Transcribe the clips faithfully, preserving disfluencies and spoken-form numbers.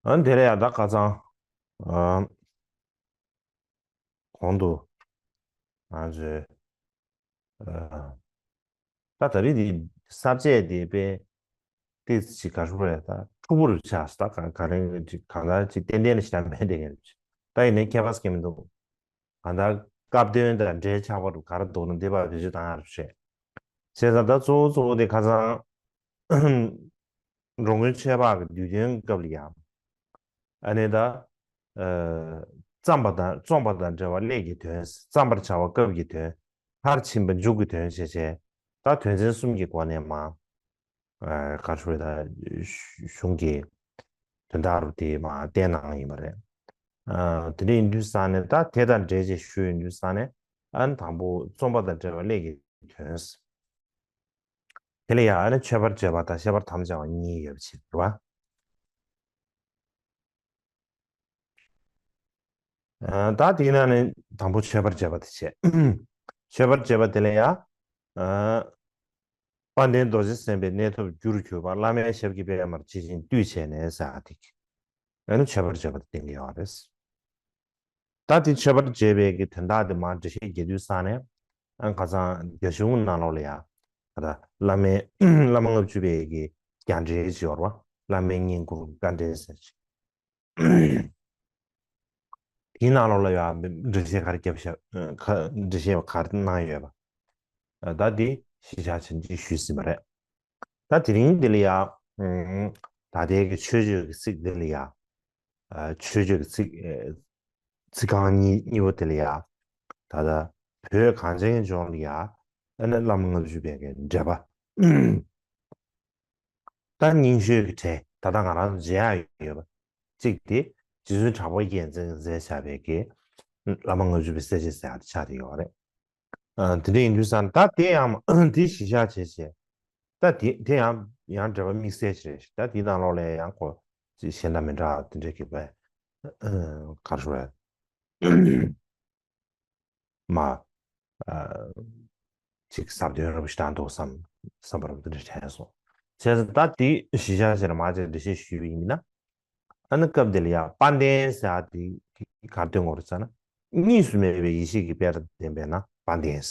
ཨ་ནི་དེ་ལས་ཡང་ད་ཁ་སང་ཨ་གོང་དུ་ང་ཚོས་ཨ་ད་ད་རེས་དེ་ས་བཅད་དེ་དཔེ་ཏོག་ཙམ་ཅིག་ག་རེ་ཟེར་དགོས་རེད། ད་འཁྲུག་པོ་རུ་ཆགས་སོང་། ད་ག་ག་རེ་ཅིག་གང་ལྟར་ཅིག་ཏན་ཏན་ཞིག་ད་མེད་དེ་ངས་ད་ཡིན་ནའི་ཁྱད་པར་ཟེར་གྱི་མི་འདུག་གང་ལྟར་སྐབས་དོན་དང་འབྲེལ་ཆགས་པ་རུ་ག་རེ་འདུག་ན་འདི་པར་བེད་སྤྱོད་བཏང་ཡག་རེད་བྱས། བྱས་ཙང་ད་གཙོ་བོ་གཙོ་བོ་དེ་ཁ་སང་འགྲོ་མགོན་ཆོས་འཕགས་ཀྱི་བསྡུས་དོན་སྐབས་ལ་ཡང་ཨ་ནི་ད་ཨ་བརྩམས་པ་དང་རྩོམ་པ་དང་འབྲེལ་བ་སླད་ཀྱི་དོན། བརྩམས་པར་བྱ་བ་སྐབས་ཀྱི་དོན། མཐར་ཕྱིན་པ་མཇུག་གི་དོན་བྱས་བྱས། ད་དོན་ཚན་གསུམ་གྱི་སྒོ་ནས་མར་ཨ་ག་རེ་ཞུ་དགོས་རེད། ད་གཞུང་གི་དོན་དག་རུ་དེ་མར་བསྟན་གནང་ཡིན་པ་རེད། ཨ་དེ་འདྲ་ཡིན་དུས་ཙང་ནས་ད་དེ་དང་འབྲེལ་བྱས་ཞུ་ཡིན་དུས་ཙང་ནས་ཨ་ནི་དང་པོ་རྩོམ་པ་དང་འབྲེལ་བ་སླད་ཀྱི་དོན། དེ་ལ་ཡང་ཨ་ནི་མཆོད་པར་བརྗོད་པ་དང་བཤད་པར་དམ་བཅའ་བ་གཉིས་ཡོད་པ་ཞིག་རེད་བ། ཨ་ད་དེའི་ནང་ནས་དང་པོ་མཆོད་པར་བརྗོད་པ་དེ་བྱས། མཆོད་པར་བརྗོད་པ་དེ་ལ་ཡང་ཨ་དཔལ་ལྡན་རྡོ་རྗེ་སེམས་དཔའི་གནས་ཐོབ་རྒྱུར་གྱུར་པ་བླ་མའི་ཞབས་ཀྱི་པདྨར་ཇི་བཞིན་བཏུད་བྱས་ནས་ཟེར་བ་དེ་གི་ཨ་ནི་མཆོད་པར་བརྗོད་པ་དེ་བསྟན་གྱི་ཡོད་རེད། ད་དེ་མཆོད་པར་བརྗོད་པའི་གི་དོན་དག་དེ་མར་འགྲེལ་བཤད་རྒྱག་དུས་ཙང་ནས་ཨ་ཁ་སང་རྒྱ་གཞུང་ནང་ལོགས་ལ་ཡ་ད་ལྟ་བླ་མའི་བླ་མ་ལྔ་བཅུ་པའི་གི་རྒྱ་འགྲེལ་ཅིག་ཡོད་རེད་བ། བླ་མའི་བསྙེན་བཀུར་དཀའ་འགྲེལ་ཟེར་ཅིག་དེའི་ནང་ལོགས་ལ་ཡང་འགྲེལ་བཤད་ག་རེ་བརྒྱབ་ཤག་ཁ་འགྲེལ་བཤད་ག་རེ་གནང་ཡོད་པ། ད་འདི་གཞི་བཞག་བྱས་ནས་ཞུས་ཟིན་པ་རེད། ད་དེ་རིང་འདི་ལ་ཡང་ད་ལྟའི་གི་མཆོད་བརྗོད་ཀྱི་ཚིག་འདི་ལ་ཡང་མཆོད་བརྗོད་ཀྱི་ཚིག་ཚིག་རྐང་གཉིས་གཉིས་པོ་དེ་ལ་ཡང་ད་ལྟ་བོད་གངས་ཅན་གྱི་ལྗོངས་ལ་ཡང་ཨ་ནི་བླ་མ་ལྔ་བཅུ་པའི་གི་འགྲེལ་པ། ད་རྙིང་ཤོས་ཀྱི་གྲས་ད་ལྟ་ང་རང་ཚོ་མཇལ་ཡག་ཡོད་པ་གཅིག་དེ་རྗེ་བཙུན་གྲགས་པ་རྒྱལ་མཚན་གྱིས་མཛད་བཞག་པའི་གི་བླ་མ་ལྔ་བཅུ་པའི་གསལ་བྱེད་ཟེར་ཡག་དེ་ཆགས་བསྡད་ཡོད་རེད། ཨ་དེ་འདྲ་ཡིན་དུས་ཙང་ད་དེ་ཡང་དེ་གཞི་བཞག་བྱས་བྱས་ད་དེ་དེ་ཡང་ཡང་འགྲེལ་པ་དམིགས་བསལ་ཅིག་རེད། ད་དེའི་ནང་ལོགས་ལ་ཡང་ཁོ་ཅིག་གཞན་དང་མི་འདྲ་བ་དེ་འདྲ་གི་པའི་ག་རེ་ཞུ་དགོས་རེད། མ། ཨ་ཅིག་ཟབ་དོན་རབ་ཞེ་དྲག་འདུག་བསམ་བསམ་པ་རབ་ཏུ་དྲན་སོང་། བྱས་ཙང་ད་དེ་གཞི་བཞག་བྱས་ནས་མ་ཅིག་འགྲེལ་བཤད་ཞུས་པ་ཡིན་ན། ཨ་ནི་སྐབས་འདི་ལ་ཡང་དཔལ་ལྡན་ཟེར་ཡག་དེ་ག་རེ་སྟོན་དགོས་རེད་ཟེར་ན། གཉིས་སུ་མེད་པའི་ཡེ་ཤེས་ཀྱི་དཔལ་དང་ལྡན་པས་ན་དཔལ་ལྡན།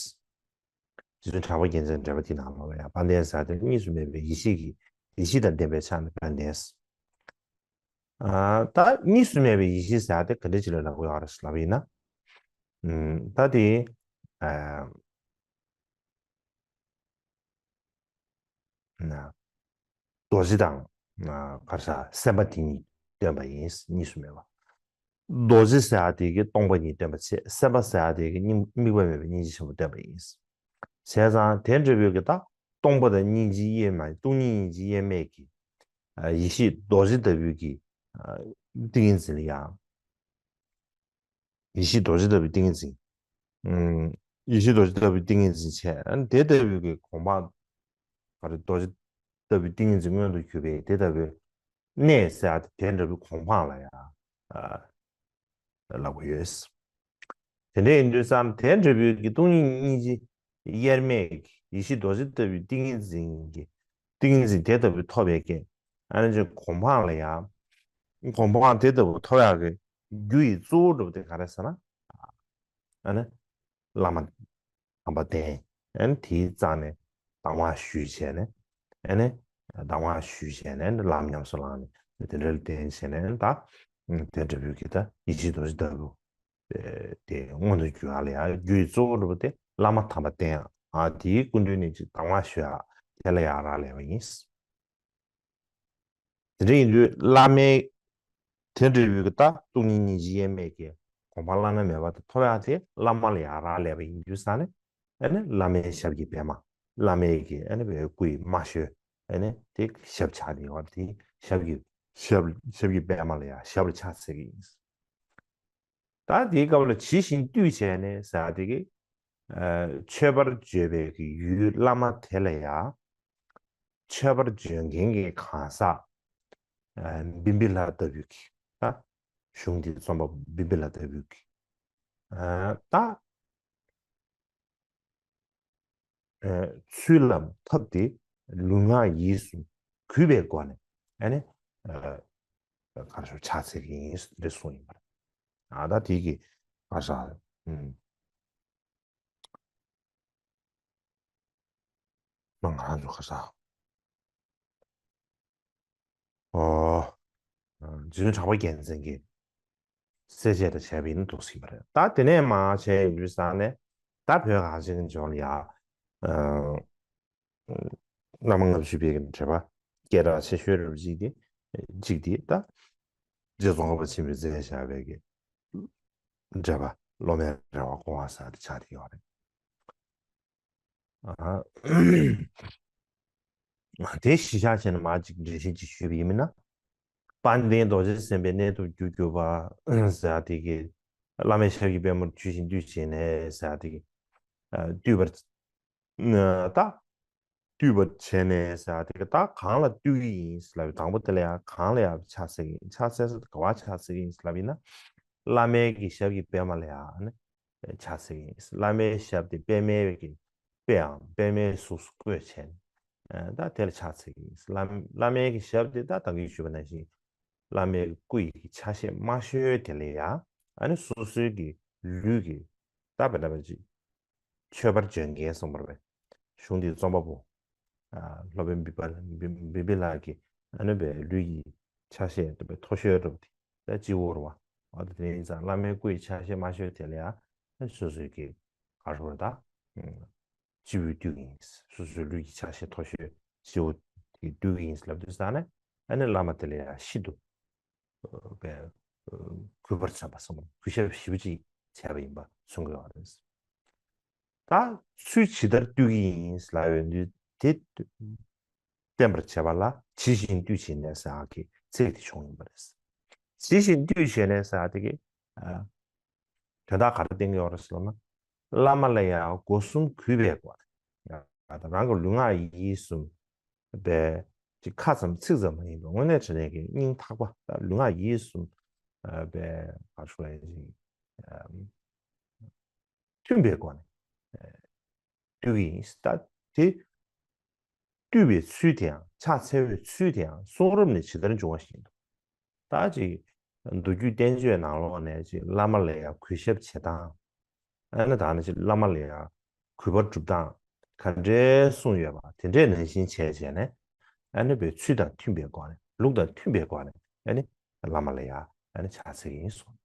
རྗེ་བཙུན་གྲགས་པ་རྒྱལ་མཚན་འགྲེལ་པ་དེའི་ནང་ལོགས་ལ་ཡང་དཔལ་ལྡན་ཟེར་ཡག་དེ་གཉིས་སུ་མེད་པའི་ཡེ་ཤེས་ཀྱི་ཡེ་ཤེས་དང་ལྡན་པའི་ཆ་ནས་དཔལ་ལྡན། ཨ་ད་གཉིས་སུ་མེད་པའི་ཡེ་ཤེས་ཟེར་ཡག་དེ་ག་འདྲ་ཅིག་ལ་ལབ་ཀྱི་ཡོད་རེད་ལབ་པ་ཡིན་ན། ཨུམ་ད་དེ་ཨ་ན་རྡོ་རྗེ་དང་ཨ་ག་རེ་ཟེར་སེམས་དཔའ་དེ་གཉིས་སྟོན་པ་ཡིན། གཉིས་སུ་མེད་པ། རྡོ་རྗེ་ཟེར་ཡག་དེ་གིས་སྟོང་པ་ཉིད་སྟོན་པ་བྱས། སེམས་དཔའ་ཟེར་ཡག་དེ་གིས་སྙིང་དམིགས་པ་མེད་པའི་སྙིང་རྗེ་ཆེན་པོ་སྟོན་པ་ཡིན། བྱས་ཙང་དེ་འདྲ་བོའི་གི་ད་སྟོང་པ་དང་སྙིང་རྗེ་དབྱེར་མེད། སྟོང་ཉིད་སྙིང་རྗེ་དབྱེར་མེད་ཀྱི་ཨ་ཡེ་ཤེས་རྡོ་རྗེ་ལྟ་བུའི་གི་ཨ་ཏིང་ངེ་འཛིན་ལ་ཡང་། ཡེ་ཤེས་རྡོ་རྗེ་ལྟ་བུའི་ཏིང་ངེ་འཛིན། ཨུམ། ཡེ་ཤེས་རྡོ་རྗེ་ལྟ་བུའི་ཏིང་ངེ་འཛིན་བྱས། ཨ་ནི་དེ་ལྟ་བུའི་གི་གོ་འཕང་། ག་རེ་རྡོ་རྗེ་ལྟ་བུའི་ཏིང་ངེ་འཛིན་མངོན་དུ་གྱུར་པའི་དེ་ལྟ་བུའི་གནས་ཟེར་ཡག་དེ་དེ་འདྲ་བའི་གོ་འཕང་ལ་ཡང་ཨ་ལབ་ཀྱི་ཡོད། དེ་འདྲ་ཡིན་དུས་ཙང་དེ་འདྲ་བའི་གི་སྟོང་ཉིད་སྙིང་རྗེ་དབྱེར་མེད་ཀྱི་ཡེ་ཤེས་རྡོ་རྗེ་ལྟ་བུའི་ཏིང་ངེ་འཛིན་གྱི་ཏིང་ངེ་འཛིན་དེ་ལྟ་བུ་ཐོབ་པའི་གི་ཨ་ནི་ཅིག་གོ་འཕང་ལ་ཡང་། གོ་འཕང་དེ་ལྟ་བུ་ཐོབ་ཡག་གི་རྒྱུ་ཡི་གཙོ་བོ་འདྲ་བོ་དེ་ག་རེ་ཟེར་ན། ཨ་ནི་བླ་མ་དམ་པ་བསྟེན། ཨ་ནི་དེའི་རྩ་ནས་གདམས་ངག་ཞུས་བྱས་ནས། ཨ་ནི་གདམས་ངག་ཞུས་བྱས་ནས་ལམ་ཉམས་སུ་བླངས་ནས་དེ་འདྲ་ལ་བརྟེན་བྱས་ནས་ད་དེ་འདྲ་བོའི་གི་ད་ཡེ་ཤེས་རྡོ་རྗེ་ལྟ་བུ་དེ་མངོན་དུ་གྱུར་ཡག་ལ་ཡང་རྒྱུ་ཡི་གཙོ་བོ་འདྲ་བོ་དེ་བླ་མ་དམ་པ་བསྟེན་ཡག་ཨ་དེའི་སྐུ་མདུན་ནས་ཅིག་གདམས་ངག་ཞུ་ཡག་དེ་ལ་ཡང་རག་ལས་པ་ཡིན། དེ་འདྲ་ཡིན་དུས་བླ་མའི་དེ་འདྲ་བའི་གི་ད་སྟོང་ཉིད་སྙིང་རྗེ་དབྱེར་མེད་ཀྱི་གོ་འཕང་བླ་ན་མེད་པ་དེ་ཐོབ་ཡག་དེ་བླ་མ་ལ་ཡང་རག་ལས་པ་ཡིན་དུས་ཙང་ནས། ཨ་ནི་བླ་མའི་ཞབས་ཀྱི་པདྨ། བླ་མའི་གི་ཨ་ནི་བའི་སྐུ་ཡི་རྨ་ཤོལ། ཨ་ནི་དེ་ཞབས་ཆགས་ཏེ་ཡོད་པ་དེ་ཞབས་ཀྱི་ཞབས་ཞབས་ཀྱི་པདྨ་ལ་ཡང་ཞབས་ལ་ཕྱག་འཚལ་གྱི་ཡིན། ད་དེའི་སྐབས་ལ་ཇི་བཞིན་བཏུད་བྱས་ནས་ཟེར་ཡག་དེ་གི་ཨ་མཆོད་པར་བརྗོད་པའི་གི་ཡུལ་བླ་མ་དེ་ལ་ཡང་མཆོད་པར་བརྗོད་མཁན་གྱི་གང་ཟག་ཨ་བིམ་བི་ལ་ལྟ་བུའི་གི་ད་གཞུང་འདིའི་རྩོམ་པ་པོ་བིམ་བི་ལ་ལྟ་བུའི་གི་ཨ་ད་ཚུལ་ལམ་ཐབས་དེ་ལུས་ངག་ཡིད་གསུམ་གུས་པའི་སྒོ་ནས་ཨ་ནི་ཨ་ ག་རེ་ཞུ་ཕྱག་འཚལ་གྱི་ཡིན་ཟེར་གསུངས་ཡིན་པ་རེད། ཨ་ད་དེ་གི་ག་ས་ཨུམ། མ་ང་རང་ཚོ་ག་ས། ཨོ། རྗེ་བཙུན་གྲགས་པ་རྒྱལ་མཚན་གྱིས་གསལ་བྱེད་དུ་བྱས་པ་ཡིན་ན་འདུག་ཟིན་པ་རེད། ད་དེ་ནས་མར་བྱས་ཡོད་དུས་ས་ནས་ད་བོད་གངས་ཅན་གྱི་ལྗོངས་ལ་ཡ། ཨ། བླ་མ་ལྔ་བཅུ་པའི་གི་འགྲེལ་པ་སྐད་གྲགས་ཆེ་ཤོས་རེད་པ་གཅིག་དེ་གཅིག་དེ་ད་རྗེ་ཙོང་ཁ་པ་ཆེན་པོས་མཛད་བཞག་པའི་གི་འགྲེལ་པ་སློབ་མའི་རེ་བ་སྐོང་བ་ཟེར་དེ་ཆགས་བསྡད་ཡོད་རེད། ཨ། དེ་གཞི་བཞག་བྱས་ནས་མར་ཅིག་འགྲེལ་བཤད་ཅིག་ཞུས་པ་ཡིན་ན། དཔལ་ལྡན་རྡོ་རྗེ་སེམས་དཔའི་གནས་ཐོབ་རྒྱུར་གྱུར་པ་ཟེར་དེ་གི་བླ་མའི་ཞབས་ཀྱི་པད་མོར་ཇི་བཞིན་བཏུད་བྱས་ནས་ཟེར་དེ་གི་བཏུད་པར། ད་བཏུད་པར་བྱས་ནས་ཟེར་དེ་གི་ད་གང་ལ་བཏུད་ཀྱི་ཡིན་ལབ་དང་པོ་དེ་ལ་ཡང་གང་ལ་ཡང་ཕྱག་འཚལ་གྱི་ཡིན། ཕྱག་འཚལ་ས་དེ་ག་བ་ཕྱག་འཚལ་གྱི་ཡིན་ལབ་ཡིན་ན། བླ་མའི་གི་ཞབས་ཀྱི་པད་མ་ལ་ཡང་ནི་ཕྱག་འཚལ་གྱི་ཡིན། བླ་མའི་ཞབས་དེ་པད་མའི་གི་དཔེའམ་པད་མའི་གཟུགས་སུ་བཀོད་བྱས་ནས་ད་དེ་ལ་ཕྱག་འཚལ་གྱི་ཡིན། བླ་བླ་མའི་གི་ཞབས་དེ་ད་ད་གིན་ཞུས་པ་ནང་བཞིན་བླ་མའི་གི་སྐུ་ཡི་གི་ཆ་ཤས་དམའ་ཤོས་དེ་ལ་ཡང་ཨ་ནི་སོ་སོའི་གི་ལུས་ཀྱི་ད་བེ་ད་བེ་ཅིག་མཆོད་པར་བརྗོད་མཁན་གསུངས་པ་རེད། གཞུང་འདིའི་རྩོམ་པ་པོ། ཨ། སློབ་དཔོན་བི་པ་བི་བི་བི་ལགས་ཀྱིས་ཨ་ནི་བའི་ལུས་ཀྱི་ཆ་ཤས་དུ་བའི་མཐོ་ཤོས་རུ་དེ་ད་སྤྱི་བོར་བ། འོ་དེ་དེ་ཡིན་ཙང་བླ་མའི་སྐུ་ཡི་ཆ་ཤས་དམའ་ཤོས་དེ་ལ་ཡང་སོ་སོའི་གི་ག་རེ་ད་སྤྱི་བོའི་བཏུད་ཀྱི་ཡིན། སོ་སོའི་ལུས་ཀྱི་ཆ་ཤས་མཐོ་ཤོས་སྤྱི་བོ་དེ་བཏུད་ཀྱི་ཡིན་ལབ་དུས་ཙང་ནས་ཨ་ནི་བླ་མ་དེ་ལ་ཡང་ཤིན་ཏུ་པའི་གུས་པར་མཚོན་པ་སོགས་གུས་ཞབས་ཞེ་པོ་ཅིག་བྱས་པ་ཡིན་པ་མཚོན་གྱི་ཡོད་རེད། ད་ཚུལ་ཇི་ལྟར་བཏུད་ཀྱི་ཡིན་ལབ་ཡོང་དུས་དེ་བསྟན་པར་བྱེད་པ་ལ་ཇི་བཞིན་བཏུད་བྱས་ནས་ཟེར་ཡག་གི་ཚིག་དེ་བྱུང་ཡིན་པ་རེད། ཇི་བཞིན་བཏུད་བྱས་ནས་ཟེར་ཡག་དེ་གི་དོན་དག་ག་རེ་བསྟན་གྱི་ཡོད་རེད་ཟེར་ན། བླ་མ་ལ་ཡང་སྒོ་གསུམ་གུས་པའི་སྒོ་ནས་རང་གི་ལུས་ངག་ཡིད་གསུམ་པའི་ཅིག་ཁ་ཙམ་ཚིག་ཙམ་མ་ཡིན་པར་དངོས་གནས་དྲང་གནས་ཀྱི་སྙིང་ཐག་པ་ད་ལུས་ངག་ཡིད་གསུམ་པའི་ག་ཞུ་བ་ཡིན་མཐུན་པའི་སྒོ་ནས་བཏུད་ཀྱི་ཡིན། ད་དེ་བཏུད་པའི་ཚུལ་དེའང་ཕྱག་འཚལ་བའི་ཚུལ་དེའང་གསུང་རབ་ནས་ཇི་ལྟར་འབྱུང་བ་བཞིན་དུ། ད་ཅིག་མདོ་རྒྱུད་བསྟན་བཅོས་ནང་ལོགས་ནས་ཅིག་བླ་མ་ལ་ཡང་གུས་ཞབས་བྱེད་སྟངས། ཨ་ནི་ད་ནི་ཅིག་བླ་མ་ལ་ཡང་གུས་པ་སྒྲུབ་སྟངས་ག་འདྲའི་གསུངས་ཡོད་པ་དེ་འདྲའི་ནང་བཞིན་བྱས་བྱས་ནས་ཨ་ནི་བའི་ཚུལ་དང་མཐུན་པའི་སྒོ་ནས་ལུགས་དང་མཐུན་པའི་སྒོ་ནས་ཨ་ནི་བླ་མ་ལ་ཡང་ཨ་ནི་ཕྱག་འཚལ་གྱི་ཡིན་གསུངས།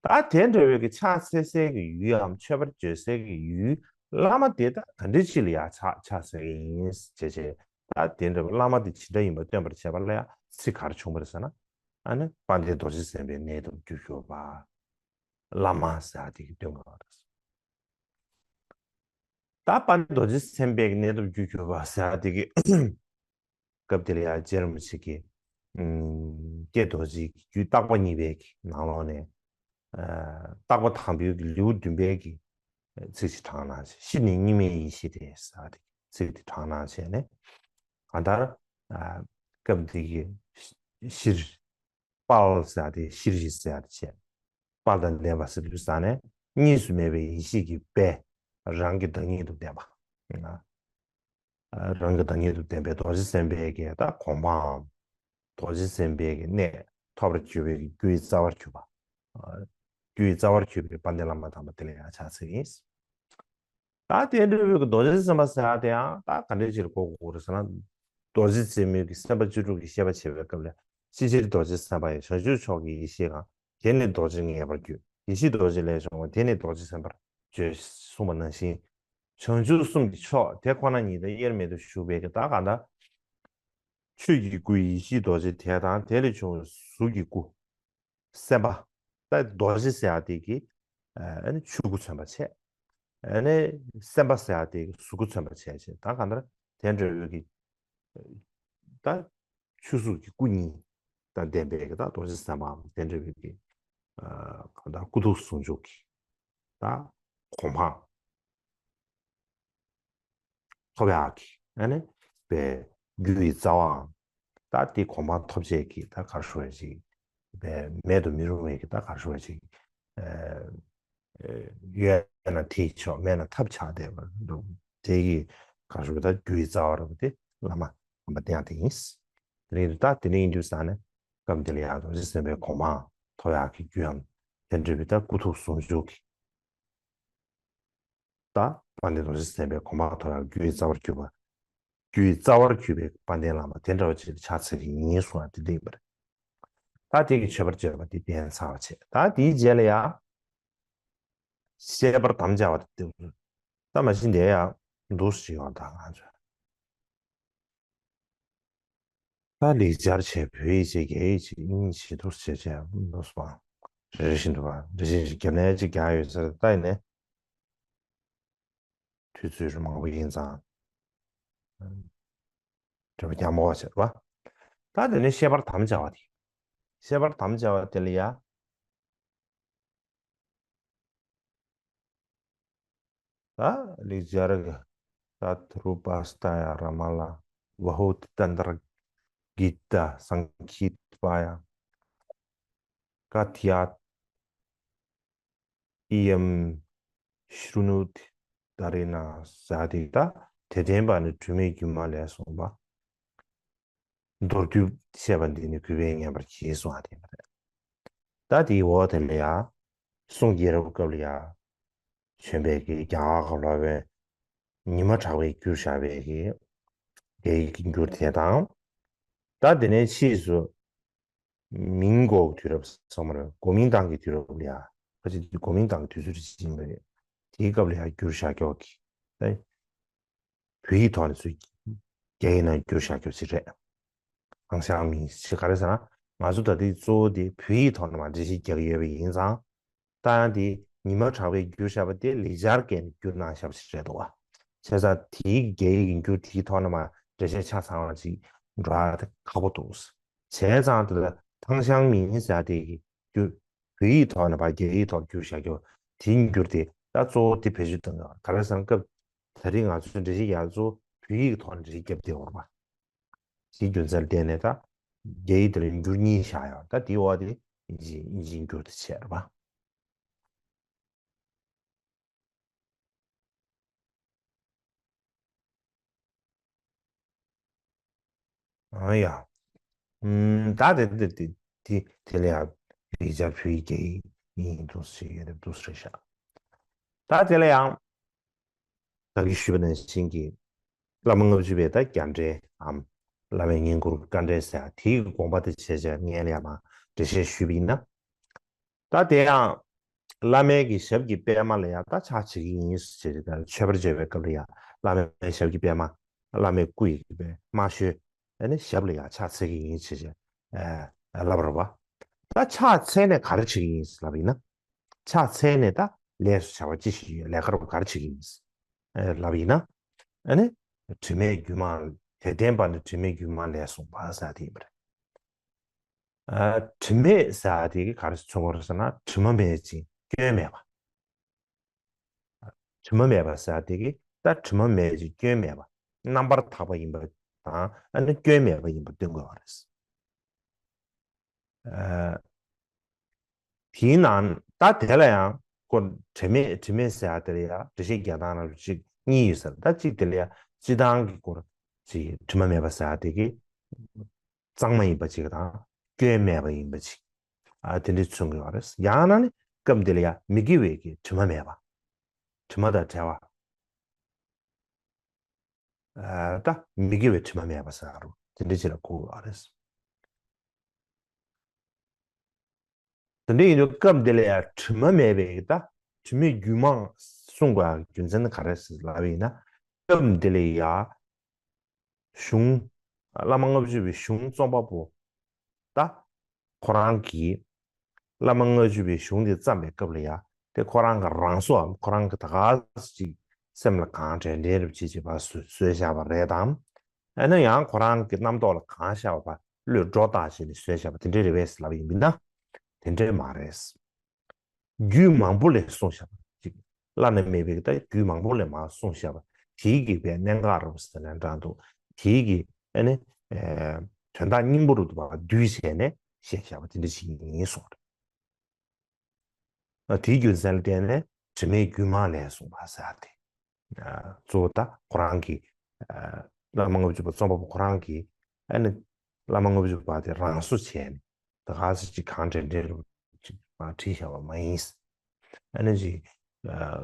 ད་དེ་འདྲ་བའི་གི་ཕྱག་འཚལ་སའི་གི་ཡུལ་འམ་མཆོད་པར་བརྗོད་སའི་གི་ཡུལ་བླ་མ་དེ་ད་ག་འདྲ་ཅིག་ལ་ཡང་ཕྱག་ཕྱག་འཚལ་གི་ཡིན་ཞེས་བྱས། ད་དེ་འདྲ་བའི་བླ་མ་དེ་ཇི་འདྲ་ཡིན་པ་སྟོན་པར་བྱེད་པ་ལ་ཡང་ཚིག་ག་རེ་བྱུང་བ་རེད་ཟེར་ན། ཨ་ནི་དཔལ་ལྡན་རྡོ་རྗེ་སེམས་དཔའི་གནས་ཐོབ་རྒྱུར་གྱུར་པ། བླ་མ་ཟེར་ཡག་དེ་གི་སྟོན་གྱི་ཡོད་རེད། ད་དཔལ་ལྡན་རྡོ་རྗེ་སེམས་དཔའི་གནས་ཐོབ་རྒྱུར་གྱུར་པ་ཟེར་ཡག་དེ་གི་སྐབས་དེ་ལ་ཡང་རྗེ་རིན་པོ་ཆེ་གིས་ཨུམ་ཀྱེ་རྡོ་རྗེ་རྒྱུད་བརྟག་པ་གཉིས་པའི་གི་ནང་ལོགས་ནས་ཨ་བརྟག་པ་དང་པོའི་གི་ལེའུ་བདུན་པའི་གི་ཚིག་ཅིག་དྲངས་གནང་བྱས། གཞི་ནི་གཉིས་མེད་ཡེ་ཤེས་ཏེ་ཟེར་ཡག་དེ་ཚིག་དེ་དྲངས་གནང་བྱས་ནས་གང་ལྟར་ཨ་སྐབས་དེ་གི་གཞིར་དཔལ་ཟེར་ཡག་དེ་གཞིར་གཞི་ཟེར་ཡག་དེ་བྱས། དཔལ་དང་ལྡན་པ་ཟེར་དུས་ཙ་ནས་གཉིས་སུ་མེད་པའི་ཡེ་ཤེས་ཀྱི་དཔལ་རང་གི་བདག་ཉིད་དུ་ལྡན་པ། རང་གི་བདག་ཉིད་དུ་ལྡན་པའི་རྡོ་རྗེ་སེམས་དཔའི་གི་ད་གོ་འཕང་། རྡོ་རྗེ་སེམས་དཔའི་གི་གནས་ཐོབ་པར་གྱུར་པའི་གི་རྒྱུ་ཡི་རྩ་བར་གྱུར་པ། རྒྱུ་ཡི་རྩ་བར་གྱུར་པའི་དཔལ་ལྡན་བླ་མ་དམ་པ་དེ་ལ་ཡང་ཕྱག་འཚལ་གྱི་ཡིན། ད་དེ་འདྲ་བའི་གི་རྡོ་རྗེ་སེམས་དཔའ་ཟེར་ཡག་དེའང་ད་ག་འདྲ་ཅིག་ལ་གོ་དགོས་རེད་ཟེར་ན། རྡོ་རྗེ་རྩེ་མོའི་གི་སེམས་དཔའ་བཅུ་དྲུག་གི་བཤད་པ་བྱེད་པའི་སྐབས་ལ་ཕྱི་ཕྱིར་རྡོ་རྗེ་སེམས་དཔའ་ཡི་བྱང་ཆུབ་མཆོག་གི་ཡེ་ཤེས་གང་། དེ་ནི་རྡོ་རྗེ་ངེས་པར་བརྗོད། ཡེ་ཤེས་རྡོ་རྗེ་ལས་བྱུང་བ་དེ་ནི་རྡོ་རྗེ་སེམས་དཔར་བརྗོད། གསུངས་པ་ནང་བཞིན། བྱང་ཆུབ་གསུམ་གྱི་མཆོག་དེ་ཁོ་ན་ཉིད་དང་དབྱེར་མེད་དུ་བཞུགས་པའི་གི་ད་གང་ལྟར། ཆོས་ཀྱི་སྐུ་ཡེ་ཤེས་རྡོ་རྗེ་དེ་དང་དེ་ལས་བྱུང་བའི་གཟུགས་ཀྱི་སྐུ། སེམས་དཔའ། ད་རྡོ་རྗེ་ཟེར་ཡག་དེ་གི་ཨ་ནི་ཆོས་སྐུ་མཚོན་པ་བྱས། ཨ་ནི་སེམས་དཔའ་ཟེར་ཡག་དེ་གི་གཟུགས་སྐུ་མཚོན་པ་བྱས་བྱས་ད་གང་ལྟར་དེ་འདྲ་བའི་གི་ད་ཆོས་གཟུགས་ཀྱི་སྐུ་གཉིས་དང་ལྡན་པའི་གི་ད་རྡོ་རྗེ་སེམས་དཔའམ་དེ་འདྲ་བའི་གི་ཨ་གང་ལྟར་སྐུ་གདུང་ཟུང་འཇུག་གི་ད་གོ་འཕང་ཐོབ་ཡག་གི་ཨ་ནི་པའི་རྒྱུ་ཡི་རྩ་བའམ་ད་དེ་གོ་འཕང་ཐོབ་བྱེད་ཀྱི་ད་ག་རེ་ཞུ་བ་ཅིག་པའི་མེད་དུ་མི་རུང་བའི་གི་ད་ག་རེ་ཞུ་བ་ཅིག་ཨ་ཡོད་ན་དེས་ཆོག་མེད་ན་ཐབས་ཆག་བསྡད་པ་འདུག་དེ་གི་ག་རེ་ཞུ་བ་ད་རྒྱུ་ཡི་རྩ་བ་རུ་དེ་བླ་མ་དམ་པ་དེ་ཡང་དེ་ཡིན། དེ་རིང་དུ་ད་དེ་རིང་ཡིན་དུས་ས་ནས་ སྐབས་འདི་ལ་ཡང་རྡོ་རྗེ་སེམས་དཔའི་གོ་འཕང་ཐོབ་ཡག་གི་རྒྱུ་ཡང་དེ་འདྲ་བའི་ད་སྐུ་ཐུགས་ཟུང་འཇུག་གི་ད་དཔལ་ལྡན་རྡོ་རྗེ་སེམས་དཔའི་གོ་འཕང་ཐོབ་ཡག་རྒྱུ་ཡི་རྩ་བར་གྱུར་པ། རྒྱུ་ཡི་རྩ་བར་གྱུར་པའི་དཔལ་ལྡན་བླ་མ་དེ་འདྲ་བ་ཅིག་ལ་ཕྱག་འཚལ་གྱི་ཡིན་གསུངས་པ་དེ་འདྲ་ཡིན་པ་རེད། ད་དེ་གི་མཆོད་པར་བརྗོད་པ་དེ་བསྟན་ཚར་བ་བྱས། ད་དེའི་རྗེས་ལ་ཡང་བཤད་པར་དམ་བཅའ་བ་དེ། ད་མ་གཞི་འདི་ཡང་འདུག་སེ་ཡོང་དང་ང་ཚོ། ད་ལེགས་སྦྱར་བྱས་བོད་ཡིག་བྱས་རྒྱ་ཡིག་བྱས་དབྱིན་ཇི་བྱས་འདུག་སེ་བྱས་བྱས་འདུག་སེ་པ། རེ་རེ་བཞིན་འདུག་པ། རེ་བཞིན་རྒྱབ་ནས་གཅིག་རྒྱག་ཡོད་ཟེར། ད་ཡིན་ནའི་དུས་ཚོད་རེ་མང་པོ་ཡིན་ཙང་། འགྲེལ་པ་རྒྱག་མ་དགོས་ཟེར་བ། ད་དེ་ནས་བཤད་པར་དམ་བཅའ་བ་དེ། བཤད་པར་དམ་བཅའ་བ་དེ་ལ་ཡ། ད་ལེགས་སྦྱར་གྱི་ད་ཐུ་རུ་པ་སྟ་ཡ་ར་མ་ལ་བ་ཧུ་ཏི་ཏན་ཏར་གི་ཏ་སང་ཁི་ཏ་པ་ཡ་ཀ་ཐི་ཡ་ཨི་ཡམ་ཤྲུ་ནུ་ཏི་ད་རེ་ན་ཟ་དེ། ད་དེ་བསྟན་པ་ནི་དྲི་མེད་སྒྱུ་མ་ལས་གསུངས་པ། མདོར་བསྡུས་བཤད་པ་འདི་ནི་གུས་པས་ཉན་པར་གྱིས་གསུངས་པ་དེ་རེད། ད་དེའི་འོག་དེ་ལ་ཡ། གསུང་རྒྱལ་རབས་སྐབས་ལ་ཡ། བྱོན་པའི་གི་རྒྱ་གར་གྱི་སློབ་དཔོན་ཉི་མ་གྲགས་པས་བསྒྱུར་བཞག་པའི་གི་རྒྱ་ཡིག་གི་འགྱུར་དེ་དང་། ད་དེ་ནས་ཕྱིས་སུ་མིང་གོ་དུས་རབས་ཚང་མར་གོ་མིང་ཏང་གི་དུས་རབས་ལ་ཡ། ཁ་ཅིག་གོ་མིང་ཏང་གི་དུས་ཚོད་ཅིག་ཡིན་པ་རེད། དེའི་སྐབས་ལ་ཡ་བསྒྱུར་བཞག་ཀྱོག་གི། ད་བོད་ཡིག་ཐོག་ནས་ཚུར་རྒྱ་ཡིག་ནང་བསྒྱུར་བཞག་ཀྱོག་ཅིག་རེད། ཧང་ཤང་མིང་ཞེས་ག་རེ་ཟེར་ན། ང་ཚོ་ད་ལྟའི་གཙོ་བོ་དེ་བོད་ཡིག་ཐོག་ནས་མར་འགྲེལ་བཤད་རྒྱག་གི་ཡོད་པ་ཡིན་ཙང་། ད་ཡང་དེ་ཉི་མ་གྲགས་པས་བསྒྱུར་བཞག་པ་དེ་ལེགས་སྦྱར་སྐད་ནས་བསྒྱུར་གནང་བཞག་པ་ཞིག་རེད་འདུག་བ། བྱས་ཙང་དེའི་རྒྱ་ཡིག་གི་འགྱུར་དེའི་ཐོག་ནས་མར་འགྲེལ་བཤད་ཆ་ཚང་བ་ཅིག་འགྲོ་ཡ་དེ་ཁག་པོ་འདུག་བྱས་ཙང་དེ་ལ་ཧང་ཤང་མིང་ཟེར་དེ་གི་འགྱུར། བོད་ཡིག་ཐོག་ནས་ཕར་རྒྱ་ཡིག་ཐོག་བསྒྱུར་བཞག་རྒྱུ་དེའི་འགྱུར་དེ་ད་གཙོ་བོ་དེ་བེད་སྤྱོད་གཏོང་གི་ཡོད། ག་རེ་ཟེར་ན་སྐབས་ད་རེས་ང་ཚོའི་འགྲེལ་བཤད་རྒྱག་གཙོ་བོད་ཡིག་ཐོག་ནས་འགྲེལ་བཤད་བརྒྱབ་བསྡད་ཡོད་རེད་པ། དེའི་རྒྱུ་མཚན་ལ་བརྟེན་ནས་ད་རྒྱ་ཡིག་དེ་ལ་འགྱུར་གཉིས་བཞག་ཡོད། ད་དེའི་འོག་དེ་དབྱིན་ཇི་དབྱིན་ཇིའི་འགྱུར་དེ་བྱས་རེད་པ། ཨ་ཡ། ཨུམ། ད་དེ་དེ་དེ་དེ་དེ་ལ་ཡང་ལེགས་སྦྱར་བོད་ཡིག་རྒྱ་ཡིག་གཉིས་འདུག་ཟེར་ཡོད་རེད། འདུག་ཟེར་ཤག་ད་དེ་ལ་ཡང་ད་གིན་ཞུས་པ་ནང་བཞིན་གྱི་བླ་མ་ལྔ་བཅུ་པའི་ད་རྒྱ་འགྲེལ་འམ་བླ་མའི་བསྙེན་བཀུར་དཀའ་འགྲེལ་ཟེར་ཡ་དེའི་དགོངས་པ་དེ་བྱས་བྱས་ངས་ལ་ཡང་མར་འགྲེལ་བཤད་ཞུས་པ་ཡིན་ན། ད་དེ་ཡང་བླ་མའི་གི་ཞབས་ཀྱི་པད་མ་ལ་ཡང་ད་ཕྱག་བྱེད་ཀྱི་ཡིན་ཟེར་ཏེ། ད་མཆོད་པར་བརྗོད་པའི་སྐབས་ལ་ཡང་བླ་མའི་ཞབས་ཀྱི་པད་མ། བླ་མའི་སྐུ་ཡི་པད་མ་ཞོལ། ཨ་ནི་ཞབས་ལ་ཡང་ཕྱག་འཚལ་གྱི་ཡིན་ཟེར་ཏེ། ཨ་ལབ་རེད་པ། ད་ཕྱག་འཚལ་ནས་ག་རེ་བྱེད་ཀྱི་ཡིན་ལབ་ཡིན་ན། ཕྱག་འཚལ་ནས་ད་ལས་སུ་བྱ་བ་ཅི་ཞིག་ཡོད། ལས་ཀ་རུ་ག་རེ་བྱེད་ཀྱི་ཡིན་ལབ་ཡིན་ན། ཨ་ནི་དྲི་མེད་སྒྱུ་མ། དེ་བསྟན་པ་ནི་དྲི་མེད་སྒྱུ་མ་ལས་གསུངས་པ་ཟེར་དེ་ཡིན་པ་རེད། ཨ། དྲི་མེད་ཟེར་བ་དེ་ག་རེ་མཚོན་གྱི་ཡོད་རེད་ཟེར་ན། དྲི་མ་མེད་ཅིང་སྐྱོན་མེད་པ། དྲི་མ་མེད་པ་ཟེར་བ་དེ་གིས་ད་དྲི་མ་མེད་ཅིང་སྐྱོན་མེད་པ། རྣམ་པར་དག་པ་ཡིན་པ་དང་། ཨ་ནི་སྐྱོན་མེད་པ་ཡིན་པ་སྟོན་དགོས་པ་རེད། ཨ། དེའི་ནང་ད་དེ་ལ་ཡང་ཁོ་དྲི་མེད་དྲི་མེད་ཟེར་བ་དེ་ལ་ཡང་འགྲེལ་བཤད་རྒྱག་སྟངས་རབ་ཅིག་གཉིས་ཡོད་ཟེར། ད་གཅིག་དེ་ལ་ཡང་སྤྱིར་བཏང་གི་སྐོར་ཅིག་དྲི་མ་མེད་པ་ཟེར་བ་དེ་གིས་གཙང་མ་ཡིན་པ་ཅིག་དང་སྐྱོན་མེད་པ་ཡིན་པ་ཅིག་ཨ། དེ་འདྲ་མཚོན་གྱི་ཡོད་རེད། ཡང་ན་ནི་སྐབས་འདི་ལ་ཡང་མི་དགེ་བའི་གི་དྲི་མ་མེད་པ། དྲི་མ་དང་བྲལ་བ། ཨ། ད་མི་དགེ་བའི་དྲི་མ་མེད་པ་ཟེར་རུང་དེ་འདྲ་ཅིག་ལ་གོ་དགོས་པ་རེད། དེ་འདྲ་ཡིན་དུས་སྐབས་འདི་ལ་ཡང་དྲི་མ་མེད་པའི་ད་དྲི་མེད་སྒྱུ་མ་གསུངས་པའི་རྒྱུ་མཚན་ནི་ག་རེ་ཟེར་ལབ་ཡིན་ན། སྐབས་འདི་ལ་ཡང་གཞུང་། བླ་མ་ལྔ་བཅུ་པའི་གཞུང་རྩོམ་པ་པོ་ད་ཁོ་རང་གིས་བླ་མ་ལྔ་བཅུ་པའི་གཞུང་དེ་བརྩམས་པའི་སྐབས་ལ་ཡང་དེ་ཁོ་རང་གི་རང་བཟོའམ་ཁོ་རང་གི་ད་ག་ཅིག་སེམས་ལ་གང་དྲན་དྲན་རབ་ཅིག་ཅིག་ཕར་བཟོས་བཟོས་བཞག་པ་རེད་དམ། ཨ་ནི་ཡང་ཁོ་རང་གི་རྣམ་རྟོག་ལ་གང་ཤར་བ་ཕར་བློས་སྒྲོ་བཏགས་བྱས་ནས་བཟོས་བཞག་པ་དེ་འདྲ་རེད་པས་ལབ་ཡིན་མིན་ན། དེ་འདྲ་མ་རེད། རྒྱུད་མང་པོ་ལས་གསུངས་བཞག་པ་ཅིག་བླ་ན་མེད་པའི་ད་རྒྱུད་མང་པོ་ལས་མར་གསུངས་བཞག་པ་དེའི་གི་པའི་གནད་འགག་རུ་ཟེར་ན་འདྲ་འདུག་དེའི་གི་ཨ་ནི། ཨེ། དོན་དག་སྙིང་པོ་རུ་བ་བསྡུས་བྱས་ནས་བཤད་བཞག་པ་དེ་འདྲ་ཞིག་ཡིན་གསུངས་རེད། ཨ། དེའི་རྒྱུ་མཚན་ལ་བརྟེན་ནས་དྲི་མེད་སྒྱུ་མ་ལས་གསུངས་པ་ཟེར་ཏེ། ཨ། གཙོ་བོ་ད་ཁོ་རང་གི། ཨ། བླ་མ་ལྔ་བཅུ་པ་རྩོམ་པ་པོ་ཁོ་རང་གིས་ཨ་ནི་བླ་མ་ལྔ་བཅུ་པ་དེ་རང་བཟོ་བྱས་ནས། ད་ག་ཟེ་ཅིག་གང་དྲན་དྲན་རུ་ཅིག་མ་བྲིས་བཞག་པ་མ་ཡིན། ཨ་ནི་ཅིག་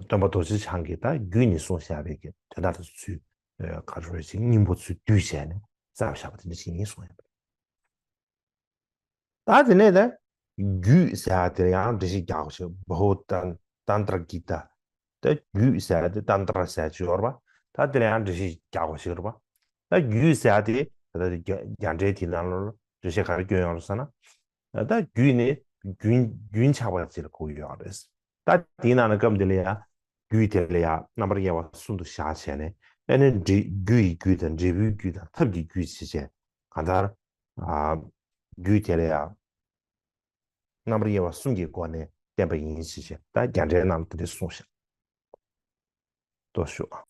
སྟོན་པ་རྡོ་རྗེ་འཆང་གིས་ད་རྒྱུད་ནས་གསུངས་བཞག་པའི་གི་དོན་དག་དེ་ཚུལ་ག་རེ་ཅིག་སྙིང་པོ་ཚུལ་བསྡུས་བྱས་ནས་བརྩམས་བཞག་པ་དེ་འདྲ་ཞིག་ཡིན་གསུངས་ཡོད་པ་རེད། ད་དེ་ནས་ད་རྒྱུད་ཟེར་ཡ་དེར་ཡང་འགྲེལ་བཤད་རྒྱག་དགོས་ཤེས། བྷ་ཧུ་ཏན་ཏན་ཏྲ་གི་ཏ། ད་རྒྱུད་ཟེར་ཡ་དེ་ཏན་ཏྲ་ཟེར་ཡ་ཅིག་ཡོད་རེད་པ། ད་དེ་ལ་ཡང་འགྲེལ་བཤད་རྒྱག་དགོས་ཤེས་རེད་པ། ད་རྒྱུད་ཟེར་ཡ་དེ་ད་ལྟ་རྒྱ་རྒྱ་འགྲེལ་དེའི་ནང་ལ་འགྲེལ་བཤད་ག་རེ་བསྐྱོན་ཡོད་རེད་ཟེར་ན། ད་རྒྱུད་ནི་རྒྱུན་རྒྱུན་ཆགས་པ་ཅིག་ལ་གོ་གི་ཡོད་རེད། ད་དེའི་ནང་ནས་སྐབས་འདི་ལ་ཡང་རྒྱུད་དེ་ལ་ཡང་རྣམ་པར་དབྱེ་བ་གསུམ་དུ་བཞག་བྱས་ནས། ཨ་ནི་འབྲས་རྒྱུ་ཡི་རྒྱུད་དང་འབྲས་བུའི་རྒྱུད་དང་ཐབས་ཀྱི་རྒྱུད་ཅེས་བྱས། གང་ལྟར་ཨ་རྒྱུད་དེ་ལ་ཡང་རྣམ་པར་དབྱེ་བ་གསུམ་གྱི་སྒོ་ནས་བསྟན་པ་ཡིན་ཞེས་བྱས། ད་རྒྱ་འགྲེལ་ནང་དེ་འདྲ་གསུངས་ཤག། དོ་ཞུ།